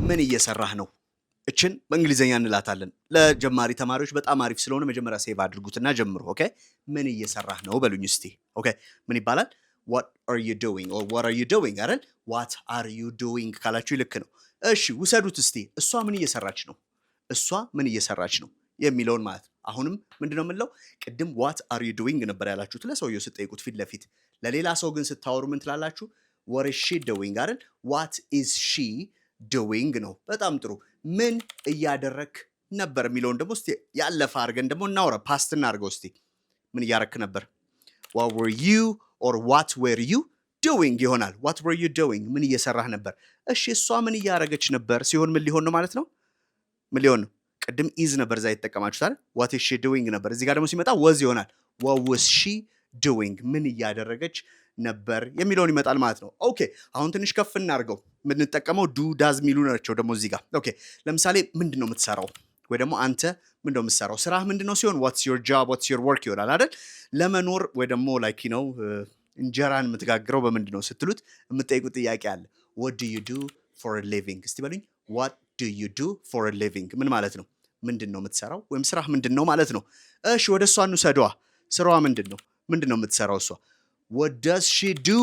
ምን እየሰራህ ነው? እችን በእንግሊዝኛ እንላታለን። ለጀማሪ ተማሪዎች በጣም አሪፍ ስለሆነ መጀመሪያ save አድርጉትና ጀምሩ። Okay፣ ምን እየሰራህ ነው በሉኝ እስቲ። Okay፣ ምን ይባላል? What are you doing or what are you doing አይደል? What are you doing ካላችሁ ልክ ነው። እሺ፣ ውሰዱት እስቲ። እሷ ምን እየሰራች ነው? እሷ ምን እየሰራች ነው የሚለውን ማለት ነው። አሁንም ምንድነው የምንለው? ቅድም "What are you doing" ነበር ያላችሁት ለሰውየው ስትጠይቁት ፊት ለፊት። ለሌላ ሰው ግን ስታወሩ ምን ትላላችሁ? "What is she doing" አይደል? "What is she doing" ነው። በጣም ጥሩ። ምን እያደረክ ነበር የሚለውን ደግሞ እስቲ ያለፈ አድርገን ደግሞ እናውራ። Past እናድርገው እስቲ። ምን እያረክ ነበር? "What were you" or "What were you doing" ይሆናል። What were you doing? ምን እየሰራህ ነበር? እሺ፣ እሷ ምን እያደረገች ነበር ሲሆን ምን ሊሆን ነው ማለት ነው? ምን ሊሆን ነው? ቅድም is ነበር እዛ የተጠቀማችሁት አይደል? "What is she doing" ነበር። እዚህ ጋር ደግሞ ሲመጣ was ይሆናል። "What was she doing?" ምን እያደረገች ነበር የሚለውን ይመጣል ማለት ነው። Okay፣ አሁን ትንሽ ከፍ እናድርገው። የምንጠቀመው do፣ does የሚሉ ናቸው ደግሞ እዚህ ጋር። Okay፣ ለምሳሌ ምንድን ነው የምትሰራው ወይ ደግሞ አንተ ምንድን ነው የምትሰራው? ስራህ ምንድን ነው ሲሆን "What's your job?" "What's your work?" ይሆናል አይደል? ለመኖር ወይ ደግሞ like እንጀራን የምትጋግረው በምንድን ነው ስትሉት የምትጠይቁት ጥያቄ አለ። "What do you do for a living?" እስቲ በሉኝ። "What do you do for a living" ምን ማለት ነው? ምንድን ነው የምትሰራው ወይም ስራህ ምንድን ነው ማለት ነው። እሺ፣ ወደ እሷ እንውሰደዋ። ስራዋ ምንድን ነው? ምንድን ነው የምትሰራው እሷ? "What does she do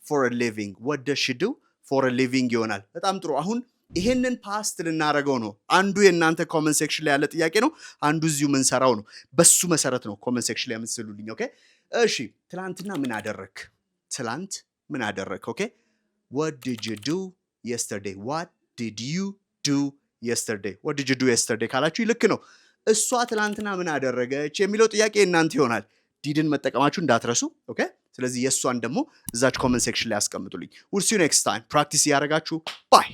for a living?" "What does she do for a living" ይሆናል። በጣም ጥሩ። አሁን ይሄንን past ልናደርገው ነው። አንዱ የእናንተ comment section ላይ ያለ ጥያቄ ነው። አንዱ እዚሁ ምንሰራው ነው። በሱ መሰረት ነው comment section ላይ የምትስሉልኝ። Okay፣ እሺ። ትላንትና ምን አደረክ? ትላንት ምን አደረክ? Okay፣ "What did you do yesterday?" "What did you do yesterday?" "What did you do yesterday" ካላችሁ ልክ ነው። እሷ ትላንትና ምን አደረገች የሚለው ጥያቄ የእናንተ ይሆናል። Did ን መጠቀማችሁ እንዳትረሱ። Okay፣ ስለዚህ የእሷን ደግሞ እዛች comment section ላይ አስቀምጡልኝ። We'll see you next time። Practice እያደረጋችሁ፣ bye.